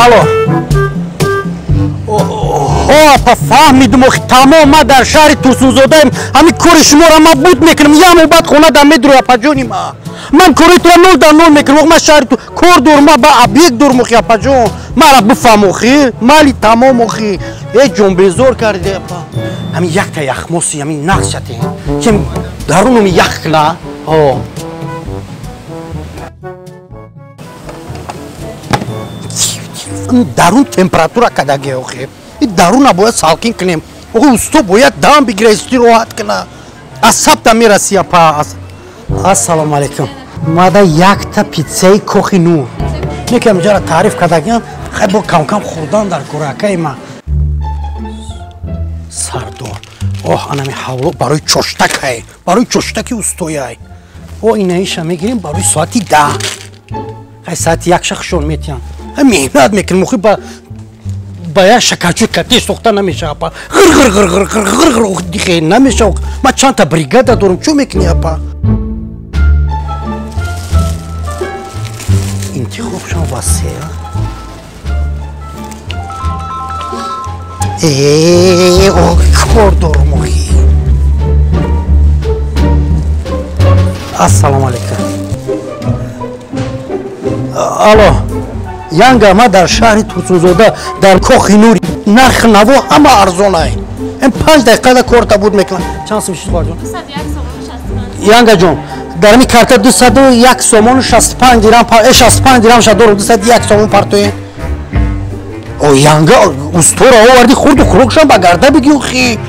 Алло. О, апа, фаҳмидум, охи тамом, ман дар шаҳри Турсунзодаем. Ҳамин кори шуморо ман буд мекунам. Як баъд хона дар медурӯ, апаҷони ма. Ман кори туро нол дар нол мекунам. Ох, ман шаҳри ту кор дорум, ман ба объект дорум, охи, апаҷон. Мара бифаҳм, охи. Мали тамом, охи. Э, ҷонбезор карди, апа. Ҳамин якта яхмоси, ҳамин нақшате. Чем дарунум ях кна. О. Дарун температура кадаге, охи. И даруна бояд салқин кунем. Охи, усто бояд дам бигира, истироҳат куна. Асабта мераси, апа. Ассалому алайкум. Мада якта питсаи Кохи Нур. Некам ҷара таъриф кардагиам, хай бо кам-кам хӯрдан дар кӯракаи ма. Сардор. Оҳ, анами ҳавло барои чоштакай. Барои чоштаки устояй. О, инаиша мегирем барои соати 10. Хай соати 1 шахшон метиҳам. Хай меҳнат мекунем, охи ба як шакарчӯи катеш сохта намешава, апа. Ғир ғир ғир ғир ғир ғир ғир дихе намешава. Ман чандта бригада дорам, чӯ мекунӣ, апа? Интихобшон васеъ. Э, кор дорам, охи. Ассалому алайкум. Алло. Янга, ма дар шаҳри Турсунзода дар Кохи Нур нарх наво ҳама арзонай. Ин 5 дақиқада корта буд мекунам. Чанд сум шуд, хоҳарҷон? 201 сомону 65. Янга ҷон, дар ин карта 201 сомону 65 дирам, 65 дирам ша дорум, 201 сомон партоен. О, янга, устора оварди, хурду хӯрокшам ба гарда бигӣ, охи.